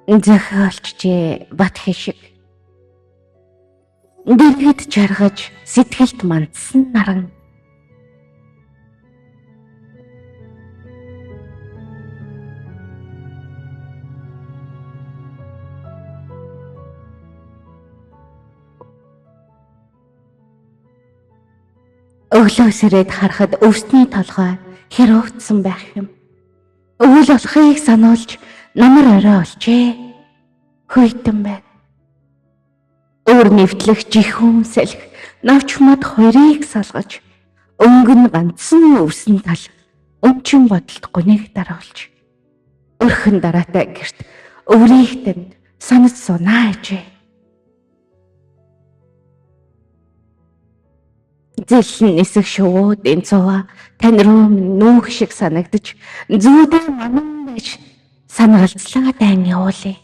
Зохиолчжээ Бат хишиг. Дэргэд жаргаж сэтгэлд мандсан наран. Өглөө сэрээд харахад өвсний толгой хэр өвдсөн байх юм. Өвөл болохыг сануулж намар орой олжээ. Хүйтэн байна. Өөр нэвтлэх жихүүн салхи навч мод хоёрыг салгаж өнгөн ганцсан өвсөн тал өмчин бодолд гуниг даруулж өрхөн дараатай гэрт өврийг тань санаж сунаа гэжээ. Зэлэн нисэх шувууд энэ цуваа тань руу нүүх шиг санагдаж зүүдээ манан байж санагалцлаа дайн явуулъя.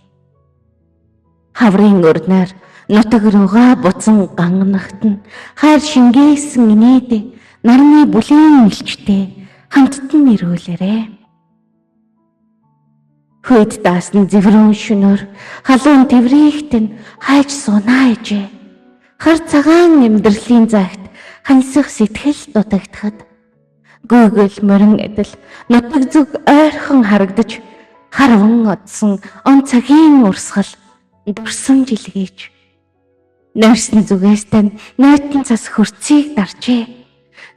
Хаврын өрнөр нутаг руугаа буцан ганганахт нь хайр шингээсэн инээд нарны бүлийн элчтэй хамттан нэрүүлээрэ. Хүйд даасны зэврүүн шөнөөр халуун тэврийгт нь хайж сунаа ээжээ. Хар цагаан амьдралын загт хансах сэтгэл дутагдахад гүйгэл морин адил нутаг зүг ойрхон харагдаж харван одсон он цагийн урсгал дурсан жилгийж нойрсны зүгээс тань нойтон цас хөрцийг даржээ.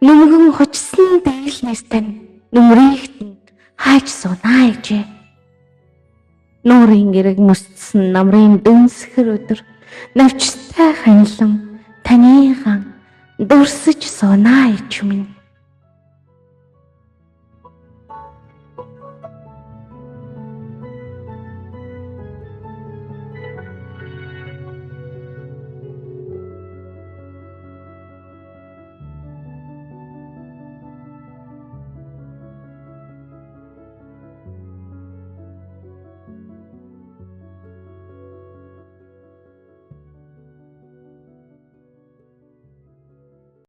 Нүмгэн хучсан дээлнээс тань нүмрийгт нь хайж сунаа ээжээ. Нуурын гэрэг мөсцсөн намрын дүнсгэр өдөр навчтай ханилан таныхан дурсаж сунаа ээж минь.